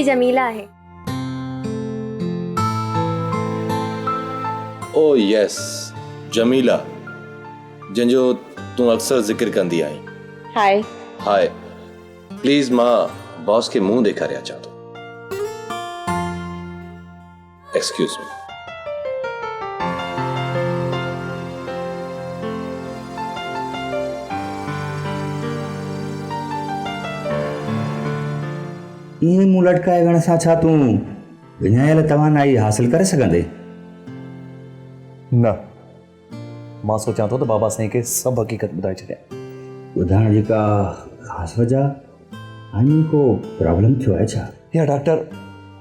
هي جميلا آهي. او يس جميلا جنهن جو تون اڪثر ذڪر ڪندي آهين. هاء. هاء پليز مان باس کي منهن ڏيکاري اچان ٿو. Excuse me. ائين منهن لٽڪائي ويهڻ سان ڇا تون وڃايل توانائي حاصل ڪري سگهندين؟ نه. مان سوچيان ٿو ته بابا سائين کي سڀ حقيقت ٻڌائي ڇڏيان. ٻڌائڻ جي ڪا خاص وجه؟ I مين ڪو پرابلم ٿيو آهي ڇا؟ يار ڊاڪٽر،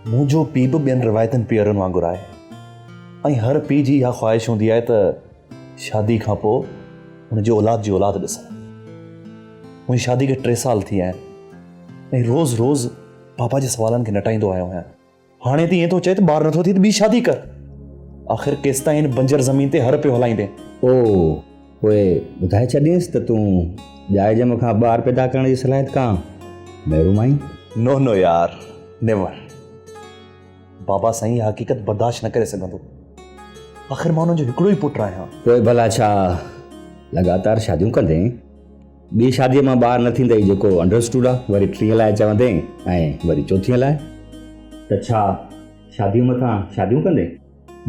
منهنجو پيء به ٻين روايتن پيئرن وانگر آهي ۽ هر پيء جي اها خواهش هوندي آهي ته شادي کان پوء هن جي اولاد جي اولاد ڏسان. منهنجي شادي کي ٽي سال ٿي ويا آهن ۽ روز روز بابا جي سوالن کي نٽائيندو آيو آهيان. هاڻي ته ائين ٿو چئي ته ٻار نٿو ٿئي ته ٻي شادي ڪر. آخر ڪيستائين هن بنجر زمين تي هر پيو هلائيندين؟ او، پوء ٻڌائي ڇڏينس ته تون ڄائي ڄم کان ٻار پيدا ڪرڻ جي صلاحيت کان محروم آهين؟ نو نو يار، نيور. بابا سائين اها حقيقت برداشت نه ڪري سگهندو. آخر مان انهن جو هڪڙو ئي پٽ آهيان. پوء ڀلا ڇا لڳاتار شاديون ڪندين؟ ٻي شاديء مان ٻار نه ٿيندئي جيڪو انڊرسٽوڊ آ، وري ٽين لاء چوندين ۽ وري چوٿينء لاء. ته ڇا شاديء مٿان شاديون ڪندين؟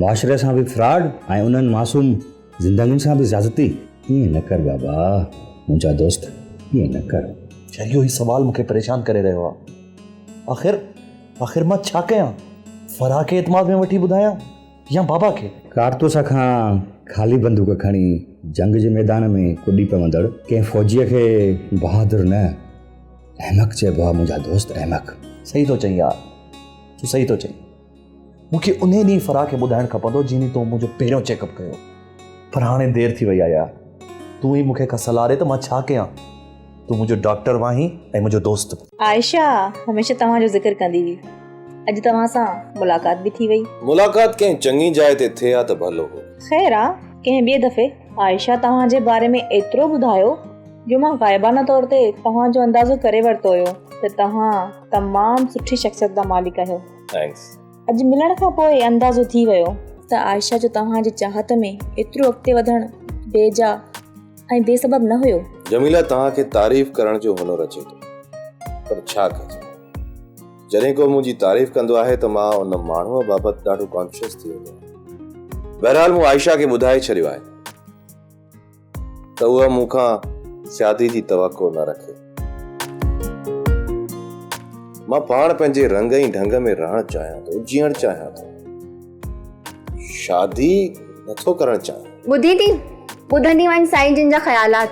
معاشري سان به فراڊ ۽ انهن معصوم زندگين سان به زيادتي. ائين نه ڪر بابا، منهنجا دوست، ائين نه ڪر. يار اهو ئي سوال مون کي پريشان ڪري رهيو آ. آخر آخر مان ڇا ڪيان؟ فرح کي اعتماد ۾ وٺي ٻڌايان يا بابا کي؟ ڪارتوس کان خالي بندوق کڻي جنگ جي ميدان ۾ ڪڏي پوندڙ ڪنهن فوجيء کي بهادر نه، احمق چئبو آهي منهنجا دوست احمق. صحيح ٿو چئين يار، تون صحيح ٿو چئين. مون کي انهي ڏينهن فرح کي ٻڌائڻ کپندو جنهن ڏينهن تو منهنجو پهريون چيڪ اپ ڪيو. پر هاڻي دير ٿي وئي آهي يار. تون ئي مون کي ڪا صلاح ڏي ته مان ڇا ڪيان؟ تون منهنجو ڊاڪٽر به آهين ۽ منهنجو دوست به. عائشه هميشه توهان جو ذڪر ڪندي هئي. اڄ توهان سان ملاقات به ٿي وئي. ملاقات ڪنهن چڱي جاء تي ٿئي ها ته ڀلو هو. خير آ، ڪنهن ٻئي دفعي. عائشه توهان جي باري ۾ ايترو ٻڌايو جو مان غائبانه طور تي توهان جو اندازو ڪري ورتو هيو ته توهان تمام سٺي شخصيت جا مالڪ آهيو. Thanks. اڄ ملڻ کان پوء اندازو ٿي ويو ته عائشه جو توهان جي چاهت ۾ ايترو اڳتي وڌڻ بي جا ۽ بي سبب نه هيو. جميله توهان کي تعريف ڪرڻ جو هنر اچي ٿو پر ڇا ڪجي جڏهن ڪو منهنجي تعريف ڪندو آهي ته مان ان ماڻهوء بابت ڏاڍو ڪانشس ٿي ويندو آهيان. بهرحال مون عائشه کي ٻڌائي ڇڏيو آهي ته اها مون کان شادي جي توقع نه رکي. مان پاڻ پنهنجي رنگ ۽ ڍنگ ۾ رهڻ چاهيان ٿو، جيئڻ چاهيان ٿو. شادي نٿو ڪرڻ چاهيان. ٻڌين ٿي؟ ٻڌندي وڃ سائين جن جا خيالات.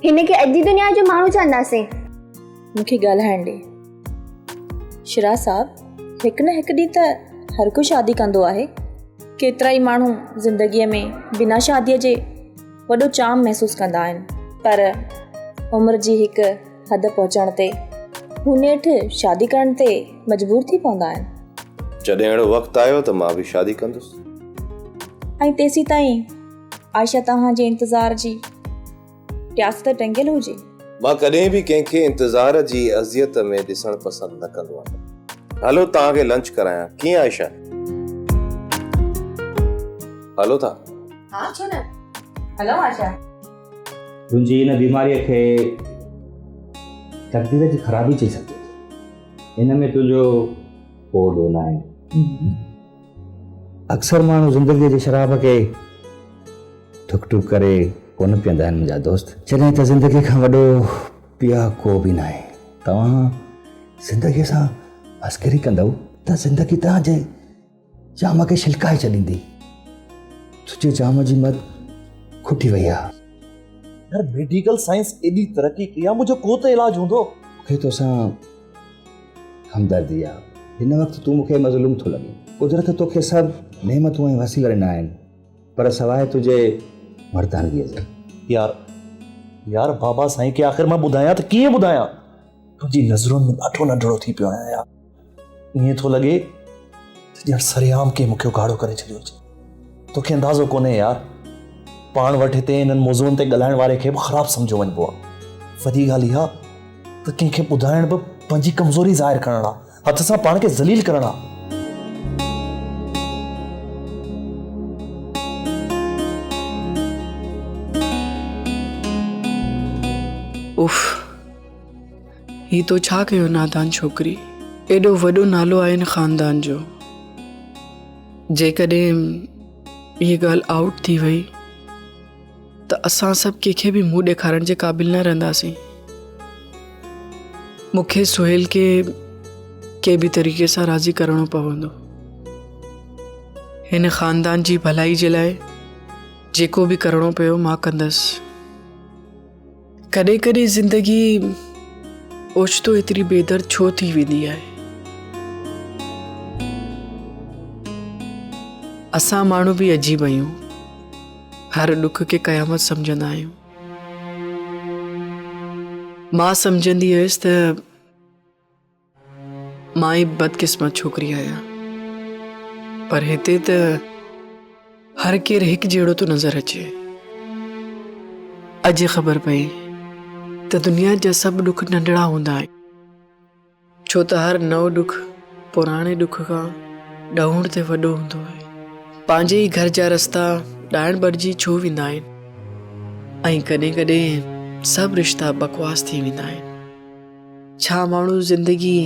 هن کي اڄ جي دنيا جو ماڻهو چونداسين. مون کي ڳالهائڻ ڏي. شيراز صاحب، هڪ نه هڪ ڏينهن ته هر ڪو شادي ڪندو آهي. ڪيترائي ماڻهو زندگيء ۾ بنا شاديء جي وڏو چام محسوس ڪندا آهن، پر عمر جي هڪ حد پهچڻ تي هو نيٺ شادي ڪرڻ تي مجبور ٿي پوندا آهن. جڏهن اهڙو وقت آيو ته مان به شادي ڪندس. ۽ تيسيتائين عائشه توهان جي انتظار جي ٽياس تي ٽنگيل هجي. مان ڪڏهن به ڪنهن کي انتظار جي اذيت ۾ ڏسڻ پسند نه ڪندو آهيان. هلو توهان کي لنچ ڪرايان. ڪيئن عائشه؟ هلو ٿا. ها ڇو نه. هلو عائشه. تنهنجي ان بيماريء کي تقدير جي خرابي چئي سگهجي ٿو. ان ۾ تنهنجو ڪو ڏوهه ناهي. اڪثر ماڻهو زندگيء جي شراب کي ٺڪ ٺڪ ڪري ڪونه پيئندا آهن منهنجا دوست. جڏهن ته زندگيء کان وڏو پيا ڪو به ناهي. توهان زندگيء سان مسخري ڪندؤ ته زندگي توهان جي جام کي ڇلڪائي ڇڏيندي. تنهنجي جام جي مد کٽي وئي آهي. يار ميڊيڪل سائنس ايڏي ترقي ڪئي آهي منهنجو ڪو ته علاج هوندو. مون کي توسان همدردي آ. هن وقت تون مون کي مظلوم ٿو لڳين. قدرت توکي سڀ نعمتون ۽ وسيلا ڏنا آهن، پر سواء تنهنجي مردانگيء جي. يار، يار بابا سائين کي آخر مان ٻڌايان ته ڪيئن ٻڌايان؟ تنهنجي نظرن ۾ ڏاڍو ننڍڙو ٿي پيو آهيان يار. ائين ٿو لڳي ته ڄڻ سرعام ڪنهن مون کي اگهاڙو ڪري ڇڏيو هجي. توکي اندازو ڪونهي يار، پاڻ وٽ هتي انهن موضوعن تي ڳالهائڻ واري کي به خراب سمجهيو وڃبو آهي. وڏي ڳالهه اها ته ڪنهن کي ٻڌائڻ به پنهنجي ڪمزوري ظاهر ڪرڻ آهي. هٿ سان پاڻ کي ذليل ڪرڻ آ. اف هي تو ڇا ڪيو نادان ڇوڪري ايڏو وڏو نالو آهي هن خاندان جو جيڪڏهن هي ڳالهه آئوٽ ٿي وئي ته اسان سڀ ڪنهن کي به منهن ڏيکارڻ جي قابل نه رهنداسين. مون کي سهيل کي ڪنهن به طريقي سان راضي ڪرڻو پوندو. هن خاندان جي ڀلائي جي لاء جيڪو به ڪرڻو پيو مان ڪندس. ڪڏهن ڪڏهن زندگي اوچتو ايتري بيدرد ڇو ٿي ويندي آهي؟ اسان ماڻهو به عجيب آهيون. هر ڏک کي قيامت سمجهندا آهيون. مان سمجهندي هيس ته مان ئي بدقسمت ڇوڪري آهيان پر هتي ته هر ڪير هڪ جهڙو ٿو نظر اچي. اڄ خبر پئي ته دنيا جا سڀ ڏک ننڍڙا هوندا آهن ڇو ته هر نئون ڏک پراڻي ڏک کان ڏهوڻ تي وڏو هوندو آهي. پنهنجي ئي گهر جا رستا ڏائڻ بڻجي ڇو ويندا آهن ۽ ڪڏهن ڪڏهن سڀ رشتا بڪواس ٿي ويندا آهن. ڇا ماڻهو زندگي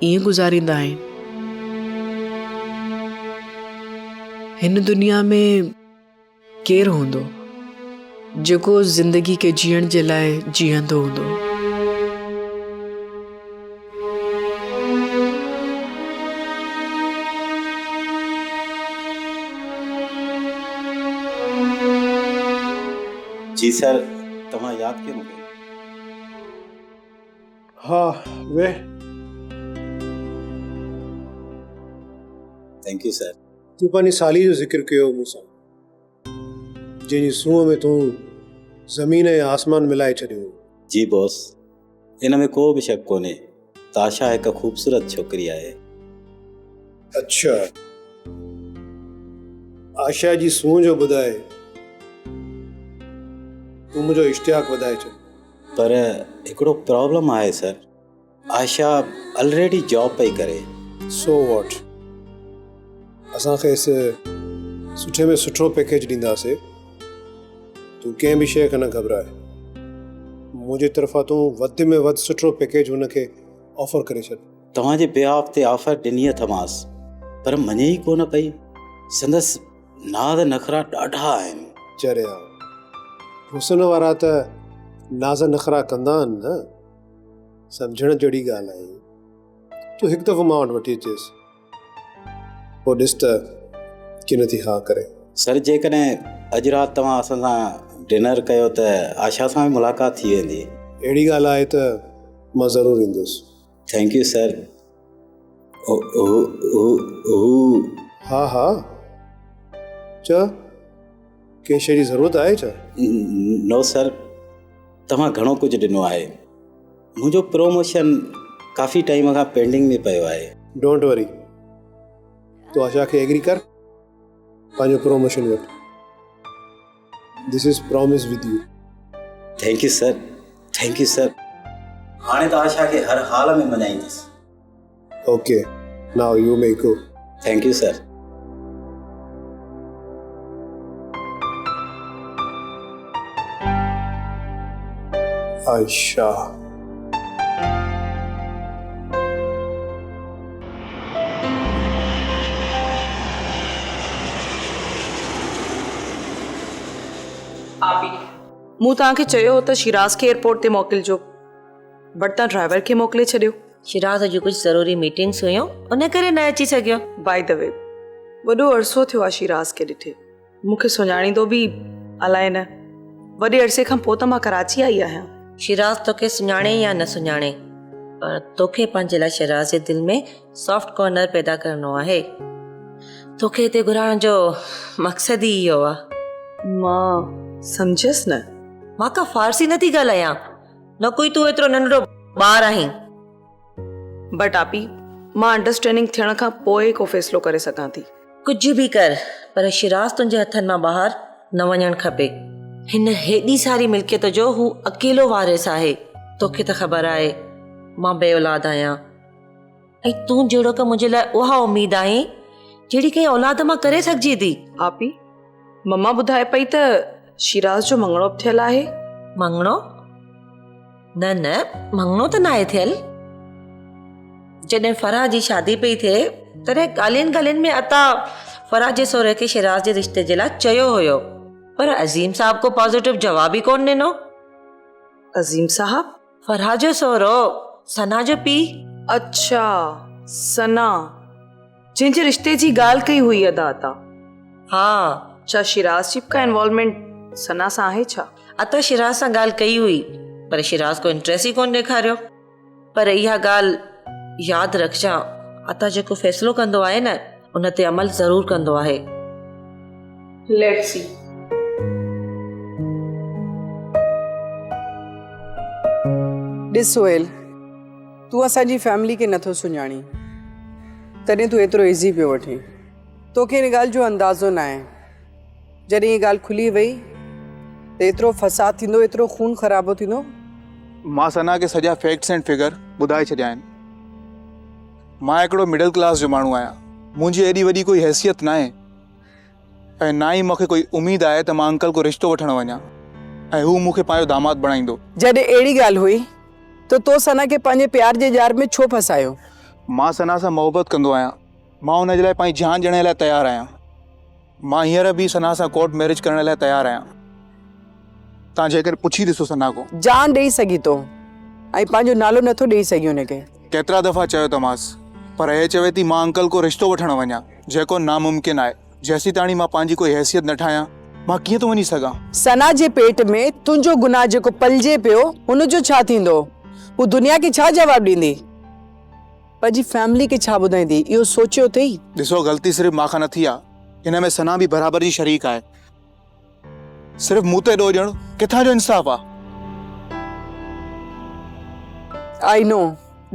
ائين گذاريندا آهن؟ هن دنيا ۾ ڪير هوندو جيڪو زندگي کي جيئڻ جي لاء جيئندو هوندو؟ جي سر توهان ياد ڪيو مونکي؟ ها ويهه. Thank you sir. تون پنهنجي سالي جو ذڪر ڪيو هو مون سان، جنهن جي سونهن ۾ تون زمين ۽ آسمان ملائي ڇڏيو هو. جي بوس، ان ۾ ڪو به شڪ ڪونهي ته آشا هڪ خوبصورت ڇوڪري آهي. اڇا، آشا جي سونهن جو ٻڌائي تون منهنجو اشتياق وڌائي ڇڏيو. پر هڪڙو پرابلم آهي سر، آشا الريڊي جاب پئي ڪري. سو واٽ، اسان کيس سٺي ۾ سٺو پيڪيج ڏينداسي، تون ڪنهن به شيء کان نه گهٻراء، منهنجي طرفان تون وڌ ۾ وڌ سٺو پيڪيج هن کي آفر ڪري ڇڏ. توهان جي بيهاف تي آفر ڏني اٿمانس پر مڃي ئي ڪونه پئي، سندس ناز نخرا ڏاڍا آهن. چريا، حسن وارا ته ناز نخرا ڪندا آهن نه. سمجهڻ جهڙي ڳالهه آهي. تون هڪ دفعو مان وٽ وٺي اچيس، پوء ڏس ته ڪيئن ٿي ها ڪري. سر، جيڪڏهن اڄ رات توهان اسان سان ڊنر ڪيو ته آشا سان به ملاقات ٿي ويندي. اهڙي ڳالهه آهي ته مان ضرور ايندس. Thank you sir. هو. ها ها چئه ڪنهن شيء جي ضرورت آهي ڇا؟ نو سر توهان گهڻو ڪجهه ڏنو آهي منهنجو پروموشن ڪافي ٽائيم کان پينڊنگ ۾ پيو آهي. Don't وري تون آشا کي ايگري ڪر پنهنجو پروموشن وٺ this is promise with you. Thank you sir thank you sir. هاڻي ته آشا کي هر حال ۾ مڃائيندس. Okay now you may go. Thank you sir. Ayesha. آپي مون توهان کي چيو هو ته شيراز کي ايئرپورٽ تي موڪلجو بٽ توهان ڊرائيور کي موڪلي ڇڏيو. شيراز جون ڪجهه ضروري ميٽنگس هيون ان ڪري نه اچي سگهيو. بائي the V وڏو عرصو ٿيو آ شيراز کي ڏٺي. مون کي سڃاڻيندو به الائي نه. وڏي عرصي کان پوء ته مان ڪراچي آئي آهيان. شيراز توکي سڃاڻي يا نه سڃاڻي پر توکي پنهنجي لاء شيراز جي دل ۾ سافٽ ڪارنر پيدا ڪرڻو آهي. توکي هتي گهرائڻ جو مقصد ئي اهو آ. مان سمجهيس نه. مان ڪا فارسي نه ٿي ڳالهايان. نه ڪوئي تون ايترو ننڍڙو ٻار آهين. بٽ آپي، مان انڊرسٽينڊنگ ٿيڻ کان پوء ئي ڪو فيصلو ڪري سگهان ٿي. ڪجهه به ڪر، پر شيراز تنهنجي هٿن مان ٻاهر نه وڃڻ کپي. هن هيڏي ساري ملڪيت جو هو اڪيلو وارث آهي. توکي ته خبر آهي، مان بي اولاد آهيان. ۽ تون جهڙوڪ منهنجي لاء اها اميد آهين، جهڙي ڪنهن اولاد مان ڪري سگهجي ٿي. آپي، مما ٻڌائي پئي ته شيراز جو مڱڻو به ٿيل آهي. مڱڻو؟ نه نه، مڱڻو ته ناهي ٿيل. جڏهن فرح جي شادي پئي ٿئي، تڏهن ڳالهين ڳالهين ۾ عطا فرح جي سهري کي شيراز جي رشتي جي لاء چيو هيو، پر عظيم صاحب ڪو پازيٽو جواب ئي ڪونه ڏنو. عظيم صاحب؟ فرح جو سهرو، ثنا جو پيء. اڇا، ثنا، جنهن جي رشتي جي ڳالهه ڪئي هئي ادا عطا. ها. ڇا شيراز جي به ڪا انوالومينٽ ثنا سان آهي ڇا؟ عطا شيراز سان ڳالهه ڪئي هئي، پر شيراز ڪو انٽريسٽ ئي ڪونه ڏيکاريو. پر اها ڳالهه ياد رکجان، عطا جيڪو فيصلو ڪندو آهي نه، ان تي عمل ضرور ڪندو آهي. Let's see. ڏس سهيل، تون اسان جي فيملي کي نٿو سڃاڻين، تڏهن تون ايترو ايزي پيو وٺين. توکي ان ڳالهه جو اندازو ناهي. جڏهن هيء ڳالهه کلي وئي ته ايترو فساد ٿيندو، ايترو خون خرابو ٿيندو. مان ثنا کي سڄا فيڪٽس اينڊ فگر ٻڌائي ڇڏيا آهن. مان هڪڙو مڊل ڪلاس جو ماڻهو آهيان. منهنجي ايڏي وڏي ڪوئي حيثيت ناهي ۽ نه ئي مون کي ڪوئي اميد آهي ته مان انڪل ڪو رشتو وٺڻ وڃان ۽ هو مون کي پنهنجو داماد بڻائيندو. جڏهن اهڙي ڳالهه هئي ته تو ثنا کي پنهنجي پيار جي ڄار ۾ ڇو ڦاسايو؟ مان ثنا سان محبت ڪندو آهيان. مان ان جي لاء پنهنجي جان ڏيڻ لاء تيار آهيان. مان هينئر به ثنا سان ڪورٽ ميرج ڪرڻ لاء تيار آهيان. توهان جيڪر پڇي ڏسو ثنا کان. جان ڏئي سگهين ٿو ۽ پنهنجو نالو نٿو ڏئي سگهين ان کي. ڪيترا دفعا چيو اٿمانس پر هيء چوي ٿي مان انڪل کان رشتو وٺڻ وڃان جيڪو ناممڪن آهي. جيسيتاڻي مان پنهنجي ڪوئي حيثيت نه ٺاهيان مان ڪيئن ٿو وڃي سگهان. ثنا جي پيٽ ۾ تنهنجو گناهه جيڪو پلجي پيو ان جو ڇا ٿيندو؟ هو دنيا کي ڇا جواب ڏيندي؟ پنهنجي فيملي کي ڇا ٻڌائيندي اهو سوچيو اٿئي؟ ڏسو غلطي صرف مان کان نه ٿي آ ان ۾ ثنا به برابر جي شريڪ آهي. صرف مون تي ڏوهه ڏيڻ ڪٿان جو انصاف آ؟ آئي نو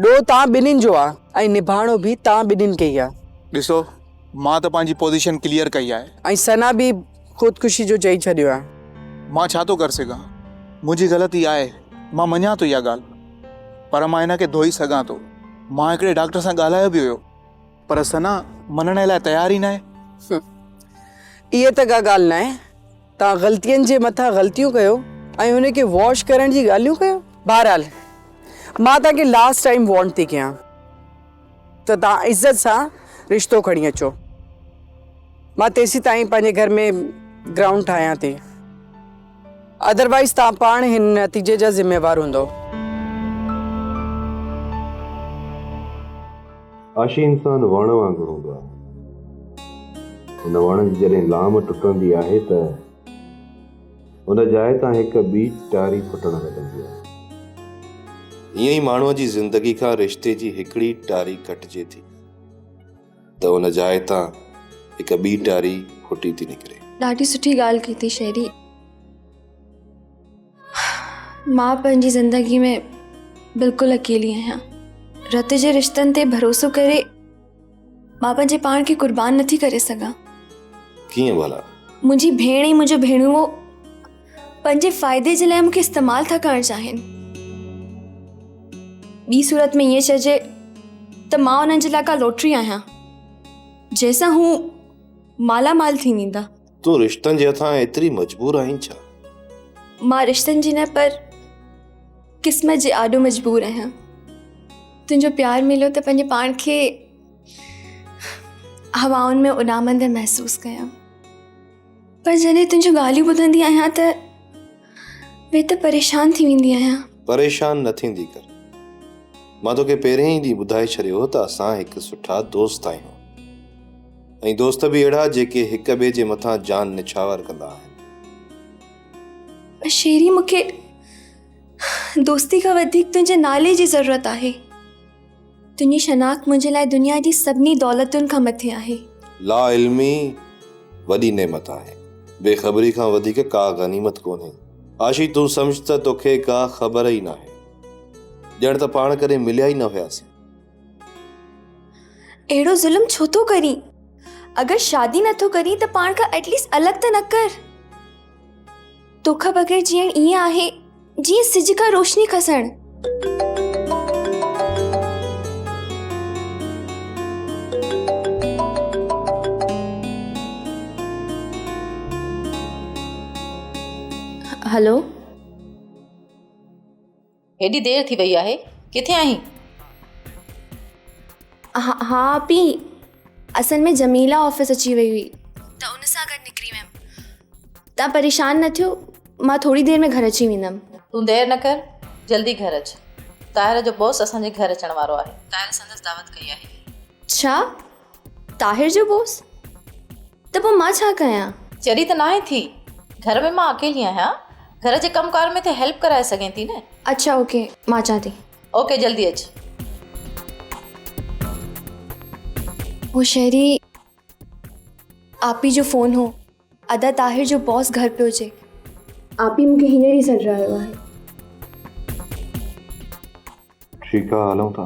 ڏوهه توهان ٻنهين جو آ ۽ نڀاڻو به توهان ٻنهين کي ئي آ. ڏسو مان ته پنهنجي پوزيشن ڪليئر ڪئي آهي. ۽ ثنا به خودڪشي جو چئي ڇڏيو آ. مان ڇا ٿو ڪر سگهان؟ منهنجي غلطي آهي، مان مڃان ٿو اها ڳالهه. پر مان هن کي ڌوئي سگهان ٿو. مان هڪڙي ڊاڪٽر سان ڳالهايو به هيو، پر ثنا مڃڻ لاء تيار ئي ناهي. اها ته ڪا ڳالهه ناهي. توهان غلطين جي مٿان غلطيون ڪيو ۽ هن کي واش ڪرڻ جي ڳالهيون ڪيو. بهرحال مان توهان کي لاسٽ ٽائيم وارن ٿي ڪيان ته توهان عزت سان رشتو کڻي اچو. مان تيسيتائين پنهنجي گهر ۾ گرائونڊ ٺاهيان ٿي. ادروائيز توهان پاڻ هن نتيجي جا ذميوار هوندؤ. عاشي انسان وڻ وانگر هوندو آهي. ان وڻ جي جڏهن لام ٽٽندي آهي ته ان جاء تان هڪ ٻي ٽاري ڦٽڻ لڳندي آهي. ائين ئي ماڻهوء جي زندگي کان رشتي جي هڪڙي ٽاري ڪٽجي ٿي. ته ان جاء تان هڪ ٻي ٽاري ڦٽي ٿي نڪري. ڏاڍي سٺي ڳالهه ڪئي اٿئي شيري. مان پنهنجي زندگي ۾ بلڪل اڪيلي آهيان. رت جي رشتن تي ڀروسو ڪري مان پنهنجي پاڻ کي قربان نٿي ڪري سگهان. ڪيئن ڀلا؟ منهنجي ڀيڻ ۽ منهنجو ڀيڻوو پنهنجي فائدي جي لاء مون کي استعمال ٿا ڪرڻ چاهين. ٻي صورت ۾ ائين چئجي ته مان انهن جي لاء ڪا لوٽري آهيان جنهن سان هو مالا مال ٿي ويندا. تون رشتن جي هٿان ايتري مجبور آهين ڇا؟ مان رشتن جي نه پر قسمت جي آڏو مجبور آهيان. تنهنجو پيار مليو ته پنهنجي پاڻ کي هوائن ۾ اڏامندي محسوس ڪيم. پر جڏهن تنهنجون ڳالهيون ٻڌندي آهيان ته ويتر پريشان ٿي ويندي آهيان. پريشان نه ٿيندي ڪر. مان توکي پهرين ئي ڏينهن ٻڌائي ڇڏيو هو ته اسان هڪ سٺا دوست آهيون ۽ دوست به اهڙا جيڪي هڪ ٻئي جي مٿان جان نڇاور ڪندا آهن. پر شيري مون کي دوستي کان وڌيڪ تنهنجي نالي جي ضرورت آهي. تنهنجي شناخت منهنجي لاء دنيا جي سڀني دولتن کان مٿي آهي. لاعلمي وڏي نعمت آهي. بي خبري کان وڌيڪ ڪا غنيمت ڪونهي. عاشي تون سمجهه ته توکي ڪا خبر ئي ناهي. ڄڻ ته پاڻ ڪڏهن مليا ئي نه هياسين. اهڙو ظلم ڇو ٿو ڪرين؟ اگر شادي نه ٿو ڪرين ته پاڻ کان ايٽ ليسٽ الڳ ته نه ڪر. توکان بغير جيئڻ ائين آهي جيئن سج کان روشني کسڻ. هلو. هيڏي دير ٿي وئي آهي، ڪٿي آهين؟ ها ها آپي، اصل ۾ جميلا آفيس اچي وئي هئي ته ان سان گڏ نڪري ويم. توهان پريشان نه ٿيو، مان ٿوري دير ۾ گهر اچي ويندم. تون دير نه ڪر، جلدي گهر اچ. طاهر جو باس اسان جي گهر اچڻ وارو آهي. طاهر سندس دعوت ڪئي آهي. ڇا؟ طاهر جو باس؟ ته پوء مان ڇا ڪيان؟ چري ته ناهين ٿي. گهر ۾ مان اڪيلي آهيان. گهر جي ڪم ڪار ۾ ته هيلپ ڪرائي سگهين ٿي نه. اڇا اوڪي مان اچان ٿي. اوڪي جلدي اچ. هو شهري آپي جو فون هو. ادا طاهر جو باس گهر پيو اچي. آپي مون کي هينئر ئي سڏرايو آهي. ٺيڪ آ هلون ٿا.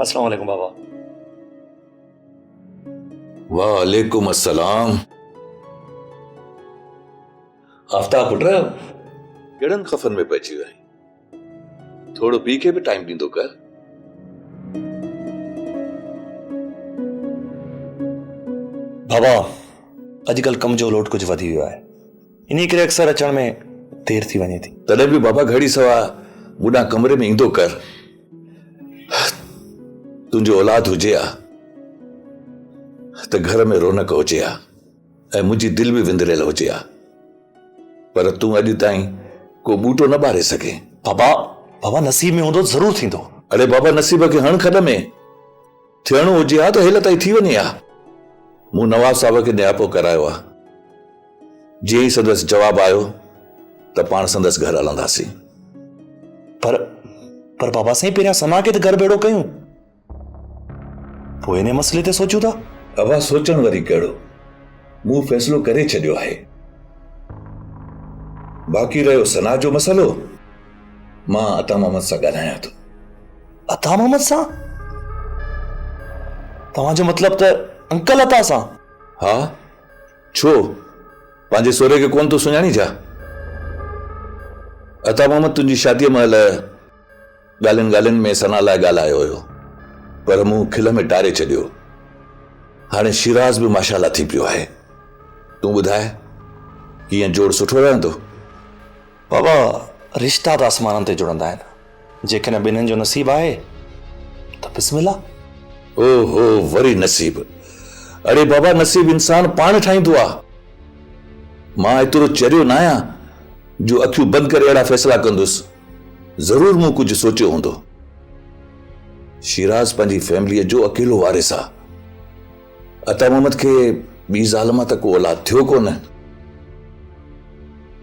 السلام عليڪم بابا. وعليڪم السلام. آفتاب پٽ ڪهڙن خفن ۾ پئجي ويو آهين؟ ٿورو پيء کي به ٽائيم ڏيندو ڪر. بابا اڄڪلهه ڪم جو لوڊ ڪجهه وڌي ويو آهي انهي ڪري اڪثر اچڻ ۾ دير ٿي وڃي ٿي. تڏهن به بابا گهڙي سوا مون ڏانهن ڪمري ۾ ايندو ڪر. تنهنجو اولاد هجي ها ته گهر ۾ رونق هجي ها ۽ منهنجي دل به وندريل هجي ها. پر تون اڄ تائين ڪو ٻوٽو نه ٻاري سگهين. بابا، بابا نصيب ۾ هوندو ته ضرور ٿيندو. اڙي بابا نصيب کي هڻ کڏ ۾. ٿيڻو هجي ها ته هيل تائين ٿي وڃي ها. مون نواب صاحب کي نياپو ڪرايو آ. جيئن ئي سندس جواب آيو ته پاڻ سندس گهر هلنداسين. پر، پر بابا سائين پهريان ثنا کي ته گهر ڀيڙو ڪيون. پوء انهي مسئلي تي سوچيون ٿا. ابا سوچڻ وري ڪهڙو، مون فيصلو ڪري ڇڏيو آهي. باقي رهيو ثنا جو مسئلو، مان عطا محمد سان ڳالهايان ٿو. عطا محمد سان؟ توهان جو مطلب ته انڪل عطا سان؟ ها، ڇو؟ پنهنجي سهري کي ڪونه ٿو سڃاڻين ڇا؟ عطا محمد تنهنجي شاديء مهل ڳالهين ڳالهين ۾ ثنا لاء ڳالهايو هيو پر مون کل ۾ ٽاري ڇڏيو. هاڻي شيراز به ماشاءالله ٿي پيو آهي. تون ٻڌاء ڪيئن جوڙ سٺو رهندو؟ بابا رشتا ته آسمانن تي جڙندا آهن. جيڪڏهن ٻنهين جو نصيب آهي ته بسم الله. او هو وري نصيب. اڙي بابا نصيب انسان پاڻ ٺاهيندو آ. مان ايترو چريو ناهيان جو اکيون بند ڪري اهڙا فيصلا ڪندس. ضرور مون ڪجهه سوچيو هوندو. شيراز پنهنجي فيمليء جو اڪيلو وارث آ. عطا محمد کي ٻي زال مان ته ڪو اولاد ٿيو ڪونه.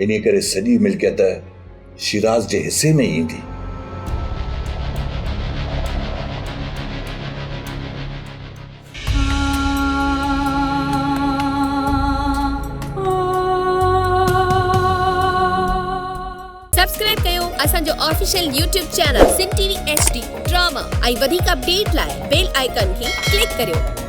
انهيء ڪري سڄي ملڪيت شيراز جي حصي ۾ ئي ايندي. سبسڪرائب ڪيو اسان جو official YouTube channel Sindh T V H D drama ۽ وڌيڪ اپڊيٽ لاء بيل آئيڪان کي ڪلڪ ڪريو.